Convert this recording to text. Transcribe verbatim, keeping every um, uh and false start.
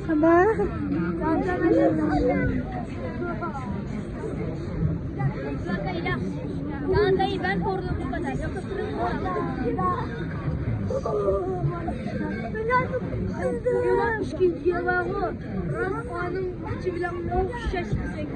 Tamam. Çantayı ben korudum bu kadar. Yoksa sürüm korudum. Yıllar üç gün yıla o. Onun içi bile o şaşırdı.